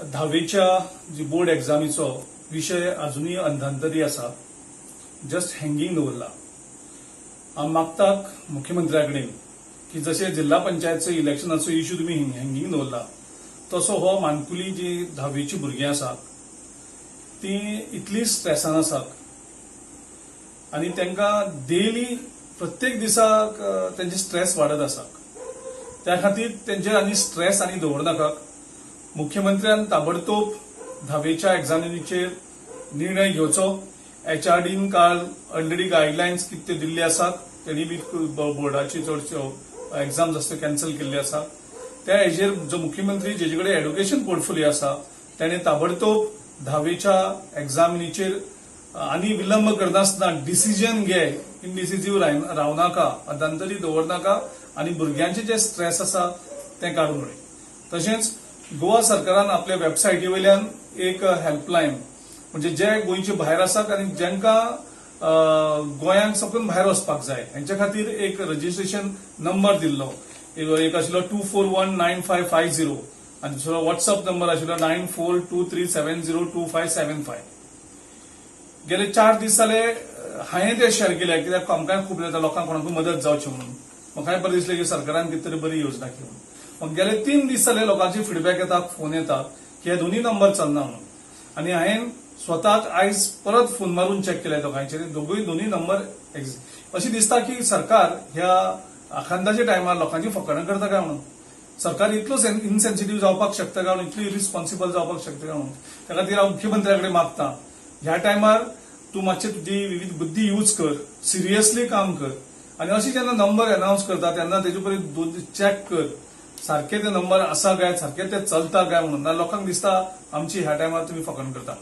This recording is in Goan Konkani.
धावेच्या जी बोर्ड एग्जामीचो विशय अजुनूय अंधांतरी आसा, जस्ट हँगींग दवरला. हांव मागताक मुख्यमंत्र्या कडेन की जशें जिल्हा पंचायतचो इलेक्शनाचो इश्यू तुमी हँगींग दवरला, तसो हो माणकुली जी धावेची भुरगीं आसात ती इतली स्ट्रेसान आसात आनी तांकां डेली प्रत्येक दिसाक तेंचे स्ट्रेस वाडत आसा. त्या खातीर तेंचेर आनी स्ट्रेस आनी दवरनाकात. मुख्यमंत्र्यान ताबडतोब धावेच्या एग्जामिनीचेर निर्णय घेवचो. एचआरडीन काल ऑलरेडी गायडलायन्स कितें दिल्ली आसात, तेणी बी बोर्डाची चडश्यो एग्जाम्स आसता कॅन्सल केल्ली आसा. त्या हेजेर जो मुख्यमंत्री जेजे कडेन एड्युकेशन पोर्टफोलिओ आसा तेणे ताबडतोब धावेच्या एग्जामिनीचेर आनी विलंब करनासतना डिसिजन घे. इनडिसिजीव रावनाका, अधांतरी दवरनाका आनी भुरग्यांचे जे स्ट्रेस आसा तें काडून उडय. तशेंच गोवा सरकारान आपल्या वेबसायटी वयल्यान एक हेल्पलायन, म्हणजे जे गोंयचे भायर आसात आनी जांकां गोंयांत साकून भायर वचपाक जाय हेंच्या खातीर एक रजिस्ट्रेशन नंबर दिल्लो. एक आशिल्लो 2419550 आनी दुसरो वॉट्सअप नंबर आशिल्लो 9423702575. गेले 4 दीस जाले हांवें ते शेअर केले, कित्याक आमकांय खूब जाता, लोकांक कोणाकूय मदत जावची म्हणून. म्हाकाय बरें दिसलें की सरकारान कितें तरी बरी योजना केली म्हणून. मग गेले 3 दीस जाले लोकांची फिडबॅक येता, फोन येता की हे दोन्ही नंबर चलना म्हणून. आनी हांवें स्वताक आयज परत फोन मारून चॅक केले दोगांयचेर, दोगूय दोन्ही नंबर. अशें दिसता की सरकार ह्या आखांताच्या टायमार लोकांची फकाणां करता काय म्हणून. सरकार इतलो इनसेन्सिटीव जावपाक शकता काय म्हणून, इतली इरिस्पॉन्सिबल जावपाक शकता काय म्हणून. त्या खातीर हांव मुख्यमंत्र्या कडेन मागता, ह्या टायमार तूं मातशें तुजी विविध बुद्धी यूज कर, सिरियसली काम कर आनी अशें जेन्ना नंबर अनावन्स करता तेन्ना तेजे पयलीं दोन चॅक कर सारके ते नंबर आसा काय, सारके ते चलता काय म्हणून. ना लोकांक दिसता आमची ह्या टायमार तुमी फकाण करता.